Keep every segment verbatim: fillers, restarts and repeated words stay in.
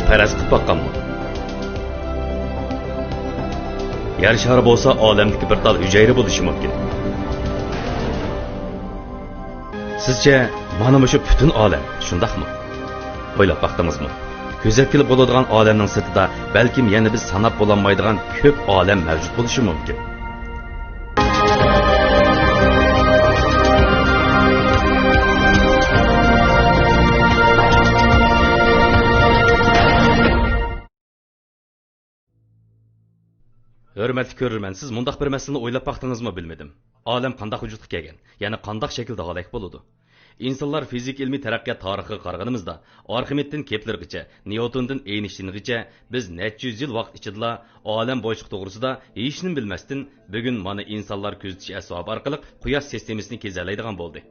پەرەز قىلىپ باققانمۇ؟ يەر شارى بولسا ئالەمدىكى بىر تال ھۈجەيرە بولۇشى مۇمكىن. سىزچە، مانا مۇشۇ پۈتۈن ئالەم، شۇنداقمۇ؟ ئويلاپ باقتىڭىزمۇ؟ كۆزەتكىلى بولىدىغان ئالەمنىڭ سىرتىدا بەلكىم يەنە بىز ساناپ بولالمايدىغان كۆپ ئالەم مەۋجۇت بولۇشى مۇمكىن. ھۆرمەتلىك كۆرۈرمەن، سىز مۇنداق بىر مەسىلىنى ئويلاپ باقتىڭىزمۇ بىلمىدىم. ئالەم قانداق ۋۇجۇدقا كەلگەن؟ يەنى قانداق شەكىلدە ھالاك بولىدۇ؟ ئىنسانلار فىزىكا ئىلمىي تەرەققىيات تارىخىغا قارىغىنىمىزدا، ئارخىمېدتىن كېپلېرغىچە، نيۇتوندىن ئېينىشتىينغىچە بىز نەچچە يۈز يىل ۋاقىت ئىچىدىلا ئالەم بوشلۇقى توغرىسىدا ھېچنېمە بىلمەستىن، بۈگۈن مانا ئىنسانلار كۆزىتىش ئەسۋابى ئارقىلىق قۇياش سىستېمىسىنى كېزەلەيدىغان بولدى.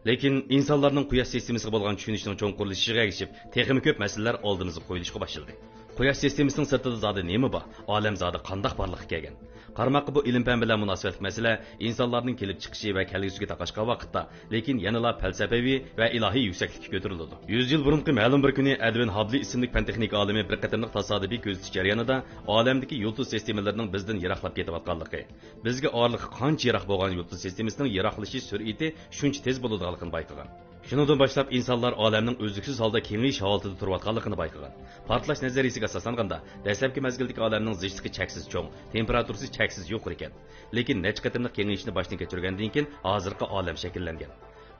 لېكىن ئىنسانلارنىڭ قۇياش سىستېمىسىغا بولغان چۈشىنىشىنىڭ چوڭقۇرلىشىشىغا ئەگىشىپ، تېخىمۇ كۆپ مەسىلىلەر ئالدىمىزغا قويۇلۇشقا باشلىدى. قۇياش سىستېمىسىنىڭ سىرتىدا زادى نېمە بار؟ ئالەم زادى قانداق بارلىققا كەلگەن؟ قارىماققا، بۇ ئىلىم-پەن بىلەن مۇناسىۋەتلىك مەسىلە ئىنسانلارنىڭ كېلىپ چىقىشى ۋە كەلگۈسىگە تاقاشقان ۋاقىتتا، لېكىن يەنىلا پەلسەپىۋى ۋە ئىلاھىي يۈكسەكلىككە كۆتۈرۈلىدۇ. يۈز يىل بۇرۇنقى مەلۇم بىر كۈنى ئەدۋىن ھابلى ئىسىملىك پەن-تېخنىكا ئالىمى بىر قېتىملىق تاسادىپىي كۆزىتىش جەريانىدا ئالەمدىكى يۇلتۇز سىستېمىلىرىنىڭ بىزدىن يىراقلاپ كېتىۋاتقانلىقى، بىزگە ئارىلىقى قانچە يىراق بولغان يۇلتۇز سىستېمىسىنىڭ يىراقلىشىش سۈرئىتى شۇنچە تېز بولىدىغانلىقىنى بايقىغان. شۇنىڭدىن باشلاپ ئىنسانلار ئالەمنىڭ ئۈزلۈكسىز ھالدا كېڭىيىش ھالىتىدە تۇرۇۋاتقانلىقىنى بايقىغان. پارتلاش نەزەرىيىسىگە ئاساسلانغاندا، دەسلەپكى مەزگىلدىكى ئالەمنىڭ زىچلىقى چەكسىز چوڭ، تېمپېراتۇرىسى چەكسىز يۇقىرى ئىكەن. لېكىن نەچچە قېتىملىق كېڭىيىشنى باشتىن كەچۈرگەندىن كېيىن، ھازىرقى ئالەم شەكىللەنگەن.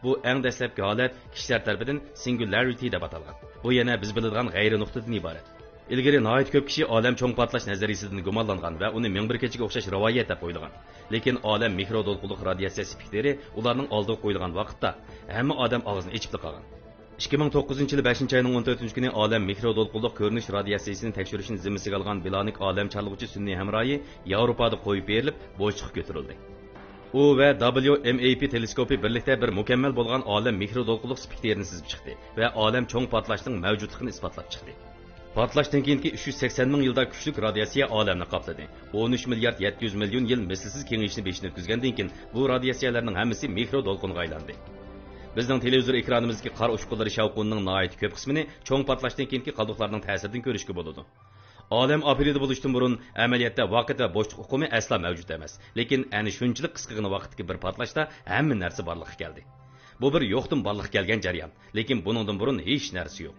بۇ ئەڭ دەسلەپكى ھالەت كىشىلەر تەرىپىدىن سىنگۇلارىتى دەپ ئاتالغان. بۇ يەنە بىز بىلىدىغان غەيرىي نۇقتىدىن ئىبارەت. ئىلگىرى ناھايىتى كۆپ كىشى ئالەم چوڭ پارتلاش نەزەرىيىسىدىن گۇمانلانغان ۋە ئۇنى مىڭ بىر كېچىگە ئوخشاش رىۋايەت دەپ ئويلىغان. لېكىن ئالەم مىكرو دولقۇنلۇق رادىياتسىيە سپېكتىرى ئۇلارنىڭ ئالدىغا قويۇلغان ۋاقىتتا، ھەممە ئادەم ئاغزىنى ئېچىپلا قالغان. ئىككى مىڭ توققۇزىنچى يىلى بەشىنچى ئاينىڭ ئون تۆتىنچى كۈنى ئالەم مىكرو دولقۇنلۇق كۆرۈنۈش رادىياتسىيىسىنى تەكشۈرۈشنى زىممىسىگە ئالغان بىلانىك ئالەم چارلىغۇچى سۈنئىي ھەمراھى ياۋروپادا قويۇپ بېرىلىپ، بوشلۇققا كۆتۈرۈلدى. ئۇ ۋە دابليۇ ئېم ئەي پى تېلېسكوپى بىرلىكتە بىر مۇكەممەل بولغان ئالەم مىكرو دولقۇنلۇق سپېكتىرىنى سىزىپ چىقتى ۋە ئالەم چوڭ پارتلاشنىڭ مەۋجۇتلۇقىنى ئىسپاتلاپ چىقتى. پارتلاشتىن كېيىنكى ئۈچ يۈز سەكسەن مىڭ يىلدا كۈچلۈك رادىياتسىيە ئالەمنى قاپلىدى. ئون ئۈچ مىليارد يەتتە يۈز مىليون يىل مىسلىسىز كېڭىيىشنى بېشىدىن ئۆتكۈزگەندىن كېيىن، بۇ رادىياتسىيەلەرنىڭ ھەممىسى مىكرو دولقۇنغا ئايلاندى. بىزنىڭ تېلېۋىزور ئېكرانىمىزدىكى قارا ئۇچقۇنلىرى شاۋقۇنىنىڭ ناھايىتى كۆپ قىسمىنى چوڭ پارتلاشتىن كېيىنكى قالدۇقلارنىڭ تەسىرىدىن كۆرۈشكە بولىدۇ. ئالەم ئاپىرىدە بولۇشتىن بۇرۇن ئەمەلىيەتتە ۋاقىت ۋە بوشلۇق ئۇقۇمى ئەسلا مەۋجۇت ئەمەس. لېكىن ئەنە شۇنچىلىك قىسقىغىنە ۋاقىتتىكى بىر پارتلاشتا ھەممە نەرسە بارلىققا كەلدى. بۇ بىر يوقتىن بارلىققا كەلگەن جەريان. لېكىن بۇنىڭدىن بۇرۇن ھېچ نەرسە يوق.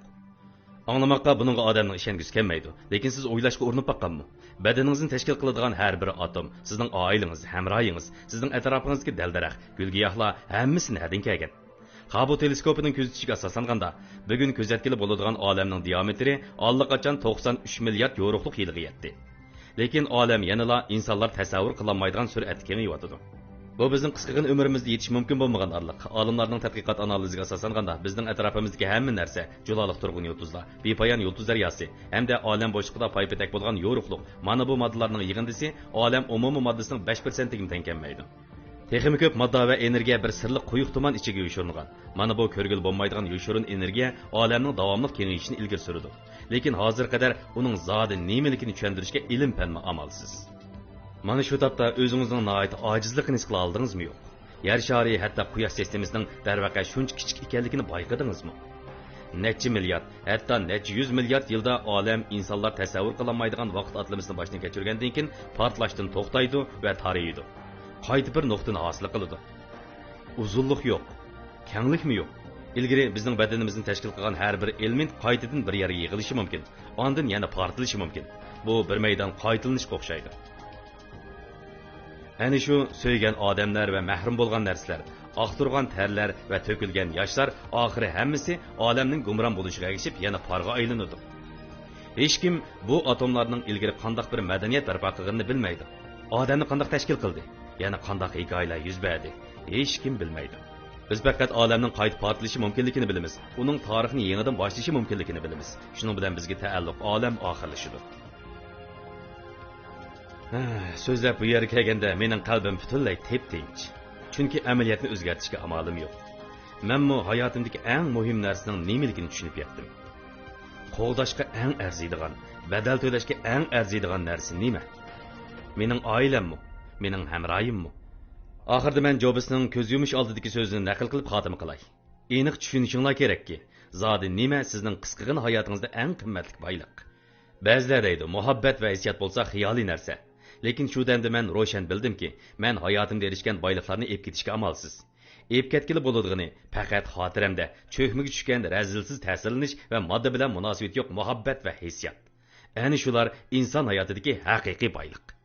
ئاڭلىماققا بۇنىڭغا ئادەمنىڭ ئىشەنگۈسى كەلمەيدۇ. لېكىن سىز ئويلاشقا ئۇرۇنۇپ باققانمۇ؟ بەدىنىڭىزنى تەشكىل قىلىدىغان ھەر بىر ئاتوم، سىزنىڭ ئائىلىڭىز، ھەمراھىڭىز، سىزنىڭ ئەتراپىڭىزدىكى دەل-دەرەخ، گۈل-گىياھلار ھەممىسى نەدىن كەلگەن؟ خابو تېلېسكوپىنىڭ كۆزىتىشىگە ئاساسلانغاندا، بۈگۈن كۆزەتكىلى بولىدىغان ئالەمنىڭ دىئامېتىرى ئاللىقاچان توقسان ئۈچ مىليارد يورۇقلۇق يىلىغا يەتتى. لېكىن ئالەم يەنىلا ئىنسانلار تەسەۋۋۇر قىلالمايدىغان سۈرئەتتە كېڭىيىۋاتىدۇ. بۇ بىزنىڭ قىسقىغىنە ئۆمرىمىزدە يېتىش مۇمكىن بولمىغان ئارىلىق. ئالىملارنىڭ تەتقىقات ئانالىزىگە ئاساسلانغاندا، بىزنىڭ ئەتراپىمىزدىكى ھەممە نەرسە، جۇلالىق تۇرغۇن يۇلتۇزلار، بىپايان يۇلتۇز دەرياسى ھەمدە ئالەم بوشلۇقىدا پايپېتەك بولغان يورۇقلۇق، مانا بۇ ماددىلارنىڭ يىغىندىسى ئالەم ئومۇمىي ماددىسىنىڭ بەش پىرسەنتىگىمۇ تەڭ كەلمەيدۇ. تېخىمۇ كۆپ ماددا ۋە ئېنېرگىيە بىر سىرلىق قويۇق تۇمان ئىچىگە يوشۇرۇنغان. مانا بۇ كۆرگىلى بولمايدىغان يوشۇرۇن ئېنېرگىيە ئالەمنىڭ داۋاملىق كېڭىيىشىنى ئىلگىرى سۈرىدۇ. لېكىن ھازىرغا قەدەر ئۇنىڭ زادى نېمىلىكىنى چۈشەندۈرۈشكە ئىلىم-پەنمۇ ئامالسىز. مانا شۇ تاپتا ئۆزىڭىزنىڭ ناھايىتى ئاجىزلىقىنى ھېس قىلالىدىڭىزمۇ يوق؟ يەر شارى، ھەتتا قۇياش سىستېمىسىنىڭ دەرۋەقە شۇنچە كىچىك ئىكەنلىكىنى بايقىدىڭىزمۇ؟ نەچچە مىليارد، ھەتتا نەچچە يۈز مىليارد يىلدا ئالەم ئىنسانلار تەسەۋۋۇر قىلالمايدىغان ۋاقىت ئاتلىمىسىنى باشتىن كەچۈرگەندىن كېيىن پارتلاشتىن توختايدۇ ۋە تارىيىدۇ. قايتا بىر نۇقتىنى ھاسىل قىلىدۇ. ئۇزۇنلۇق يوق، كەڭلىكمۇ يوق. ئىلگىرى بىزنىڭ بەدىنىمىزنى تەشكىل قىلغان ھەر بىر ئېلېمېنت قايتىدىن بىر يەرگە يىغىلىشى مۇمكىن، ئاندىن يەنە پارتلىشى مۇمكىن. بۇ بىر مەيدان قايتىلىنىشقا ئوخشايدۇ. ئەنە شۇ سۆيگەن ئادەملەر ۋە مەھرۇم بولغان نەرسىلەر، ئاقتۇرغان تەرلەر ۋە تۆكۈلگەن ياشلار ئاخىرى ھەممىسى ئالەمنىڭ گۇمران بولۇشىغا ئەگىشىپ يەنە پارغا ئايلىنىدۇ. ھېچكىم بۇ ئاتوملارنىڭ ئىلگىرى قانداق بىر مەدەنىيەت بەرپا قىلغىنىنى بىلمەيدۇ. ئادەمنى قانداق تەشكىل قىلدى؟ يەنە قانداق ھېكايىلەر يۈز بەردى؟ ھېچكىم بىلمەيدۇ. بىز پەقەت ئالەمنىڭ قايتا پارتلىشى مۇمكىنلىكىنى بىلىمىز. ئۇنىڭ تارىخنى يېڭىدىن باشلىشى مۇمكىنلىكىنى بىلىمىز. شۇنىڭ بىلەن بىزگە تەئەللۇق ئالەم ئاخىرلىشىدۇ. ھە، سۆزلەپ بۇ يەرگە كەلگەندە مېنىڭ قەلبىم پۈتۈنلەي تىپ-تىنچ. چۈنكى ئەمەلىيەتنى ئۆزگەرتىشكە ئامالىم يوق. مەنمۇ ھاياتىمدىكى ئەڭ مۇھىم نەرسىنىڭ نېمىلىكىنى چۈشىنىپ يەتتىم. قوغداشقا ئەڭ ئەرزىيدىغان، بەدەل تۆلەشكە ئەڭ ئەرزىيدىغان نەرسە نېمە؟ مېنىڭ ئائىلەممۇ؟ مېنىڭ ھەمراھىممۇ؟ ئاخىرىدا مەن جوبسنىڭ كۆز يۇمۇش ئالدىدىكى سۆزىنى نەقىل قىلىپ خاتىمە قىلاي. ئېنىق چۈشىنىشىڭلار كېرەككى، زادى نېمە سىزنىڭ قىسقىغىنە ھاياتىڭىزدا ئەڭ قىممەتلىك بايلىق؟ بەزىلەر دەيدۇ، مۇھەببەت ۋە ھېسسىيات بولسا خىيالىي نەرسە. لېكىن شۇ دەمدە مەن روشەن بىلدىمكى، مەن ھاياتىمدا ئېرىشكەن بايلىقلارنى ئېپ كېتىشكە ئامالسىز. ئېپ كەتكىلى بولىدىغىنى پەقەت خاتىرەمدە چۆكمىگە چۈشكەن رەزىلسىز تەسىرلىنىش ۋە ماددا بىلەن مۇناسىۋىتى يوق مۇھەببەت ۋە ھېسسىيات. ئەنە شۇلار ئىنسان ھاياتىدىكى ھەقىقىي بايلىق.